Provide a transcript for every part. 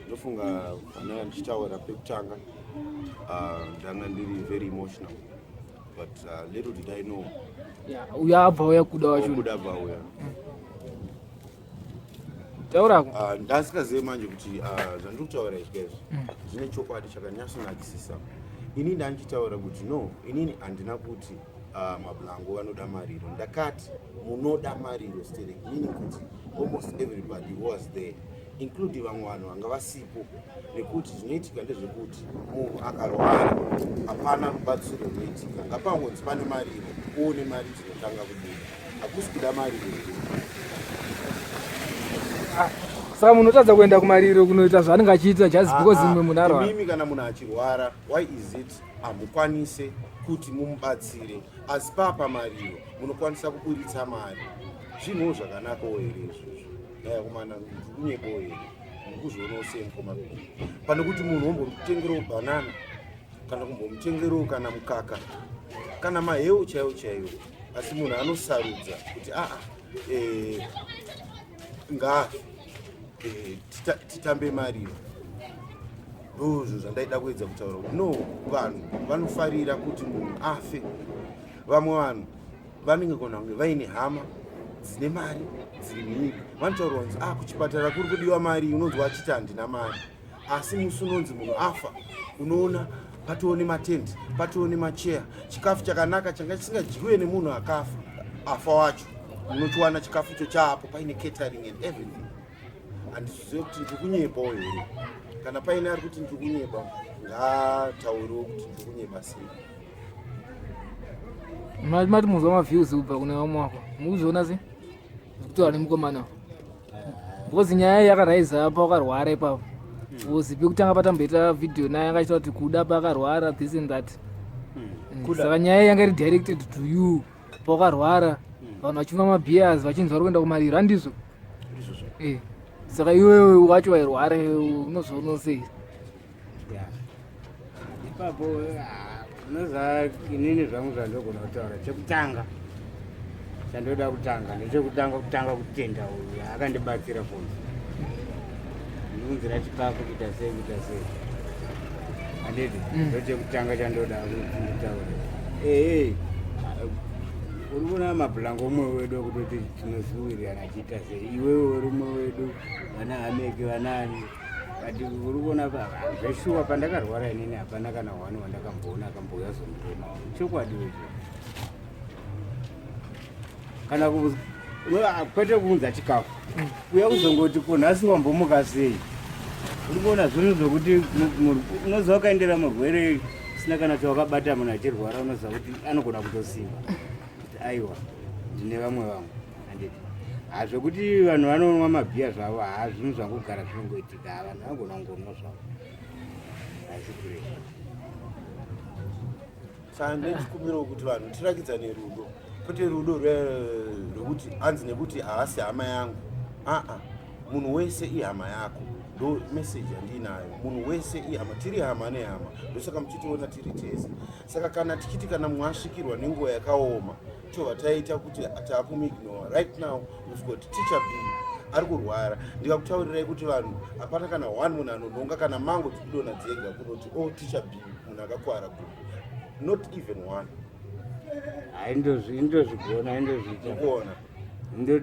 Ndofunga pandanga ndichitaura pekutanga, ndanga ndiri very emotional, but little did I know. Uyo abva uya kuda wacho. Kuda abva uya. Taurako. Ndasingazive manje kuti zvandiri kutaura izvi guys zvine chokwadi chakanyatsonakisisa. Inini ndandichitaura kuti no, inini handina kuti mablango vanoda mariro. Ndakati munoda mariro sterek, meaning kuti almost everybody was there, including vamwe vanhu vanga vasipo, nekuti zvinoitika ndezvekuti munhu akarwara hapana rubatsiro runoitika. Ngapangonzi pane mariro, uone mari dzinotanga kubuda. Hakusi kuda mariro here? Saka munhu otadza kuenda kumariro kunoita zvaanenge achiita just because mumwe munhu arwara? Imimi, kana munhu achirwara, why is it hamukwanise kuti mumubatsire, asi papa mariro munokwanisa kuburitsa mari? Zvinhuwo zvakanakawo here izvozvo? Naikumana kunyepowo here? Mukuzvionawo sei, mukoma? Pane kuti munhu wombomutengerawo bhanana kana kumbomutengerawo kana mukaka kana maheu chaiwo chaiwo, asi munhu anosarudza kuti aa, ngaafe, titambe mariro. Ndozvo zvandaida kuedza kutaura kuti no, vanhu vanofarira kuti munhu afe. Vamwe vanhu vanenge kona kunge vaine hama dzine mari dziri mhiri, vanotaurwa kunzi, "Ah, kuchipatara kuri kudiwa mari." Unonzwa achiti, "Handina mari." Asi musi unonzi munhu afa, unoona patoo nematendi, patoo nemacheya, chikafu chakanaka changa chisingadyiwe nemunhu akafa afa wacho, unochiwana chikafu icho chaapo, paine catering and everything. Handizive kuti ndiri kunyepawo here. Kana paine ari kuti ndiri kunyeba, ngaatauriwo kuti ndiri kunyeba sei. Mati muzwa maviews kubva kune vamwe wako, mukuzviona se kutaura nemukomana, because nyaya yakaraisa pawakarwara ipapo. Because pekutanga patamboita video naye, akaita kuti kuda paakarwara, this and that. Kuda. Saka nyaya yanga iri directed to you pawakarwara, vanhu vachimwa mabeers, vachinzi vari kuenda kumariro, handizvo? Ndizvozvo. Saka iwewe wacho wairwara, unozoona sei? Ya. Ipapo, ah, unoziva, inini zvangu zvandogona kutaura, chekutanga chandoda kutanga ndechekutanga kutanga kutenda uyu akandibatsira fonzi ndiunzira chikafu, kuita sei, kuita sei, handiti? Ndochekutanga chandoda kuti nditaure. Ee, uri kuona mabhulango, umwe wedu wekutoti tinoziwirirana achiita sei, iwewe uri umwe wedu, vana hameki, vanani, but uri kuona zveshuwa pandakarwara inini hapana kana one wandakamboona akambouya zondiona. Chokwadi wecho, kana kwete kuunza chikafu, uya kuzongoti, "Ko nhasi wambomuka sei?" Uri kuona zvinhu zvokuti unoziva ukaendera murwere usina kana chawakabata, munhu achirwara, unoziva kuti anogona kutosimba kuti aiwa, ndine vamwe vangu, handiti? Hazvokuti vanhu vanonwa mabhiya zvavo, haa, zvinhu zvangogara zvinongoitika. Ha, vanhu vanogona kungonwa zvavo, haisi kureva. Saka ndechikumbirawo kuti vanhu tirakidzane rudo, kwete rudo rwekuti hanzi nekuti haasi hama yangu. Aa, munhu wese ihama yako. Ndo meseji yandiinayo. Munhu wese ihama, tiri hama nehama, ndosaka muchitiona tiri tese. Saka kana tichiti kana mumwe asvikirwa nenguva yakaoma, tobva taita kuti taakumuignore. Right now we've got Teacher B ari kurwara. Ndikakutaurirai kuti vanhu hapana kana one munhu anonhonga kana mango dzikudonha dzega kunoti, "O oh, Teacher B, munhu akakwara gumbo." Not even one. Indozvigona, indozviita. Kuona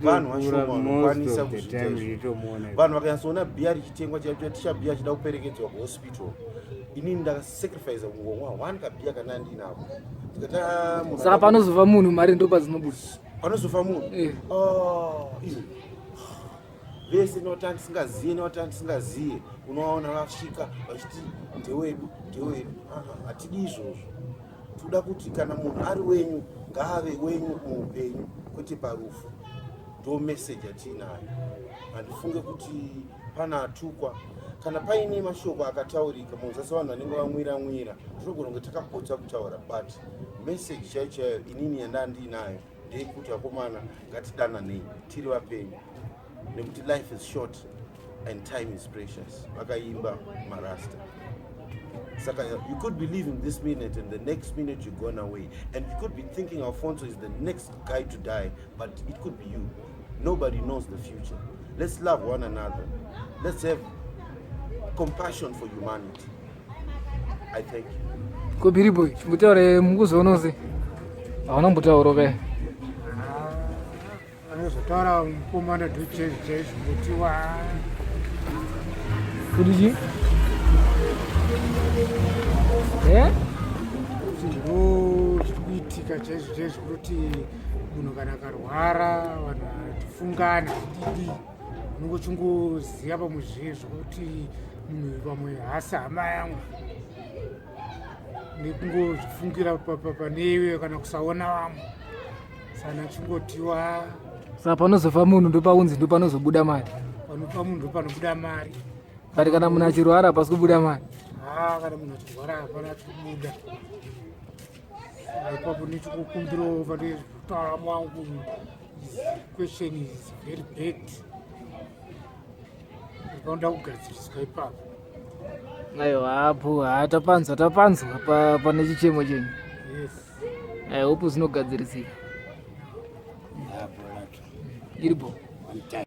vanhu vashoma vanokwanisa kuzviita izvo. Vanhu vakanyatsoona bhiya richitengwa, Teacher B achida kuperekedzwa kuhospital, inini ndakasacrifice kungomwa one kabhiya kana ndinako. Ndikati, "Ah, munhu Saka panozofa munhu, mari ndo padzinobuda? Panozofa munhu? Eh. Ah, iwe. Vese nevata ndisingaziye, nevata ndisingaziye, unovaona vasvika vachiti, "Ndewedu, ndewedu." Ah, hatidi izvozvo. Toda kuti kana munhu ari wenyu, ngaave wenyu muupenyu, kwete parufu. Ndo meseji yatiinayo. Handifunge kuti pana atukwa. Kana paine mashoko akataurika, munhu sevanhu vanenge vamwira mwira, tinogona kunge takapotsa kutaura, but meseji chaiyo chaiyo inini yandaa ndiinayo ndeyekuti vakomana, ngatidananei tiri vapenyu, nekuti life is short and time is precious, vakaimba marasta. Saka you could be living this minute and the next minute you're gone away, and you could be thinking Alfonso is the next guy to die, but it could be you. Nobody knows the future. Let's love one another. Let's have Compassion for humanity. I thank you. Ko Biriboy, chimbotaura mukuzoona se. Hauna kumbotaura kai. Anozotaura mukomana ndochaizvo chaizvo kuti wa Kuti chii? Eh? Kuti ndo zviri kuitika chaizvo chaizvo kuti munhu kana akarwara vanhu hatifungani hatididi unenge uchingoziva pamwe zviye zvokuti munhu pamwe haasi hama yangu nekungozvifungira pane iwe kana kusaona vamwe sana chingotiwa. Saka panozofa munhu ndopaunzi ndopanozobuda mari. Panofa munhu ndopanobuda mari. But kana munhu achirwara hapasi kubuda mari. Ha, kana munhu achirwara hapana chikubuda ipapo. Nechikukumbirawo pane kutaura mwangu, question is very bad, panoda kugadziriswa ipapo. Aiwa, apo ha, tapanzwa, tapanzwa pane chichemo chenyu. Yes. I hope zvinogadzirisika. Apo racho. Iripo. One time.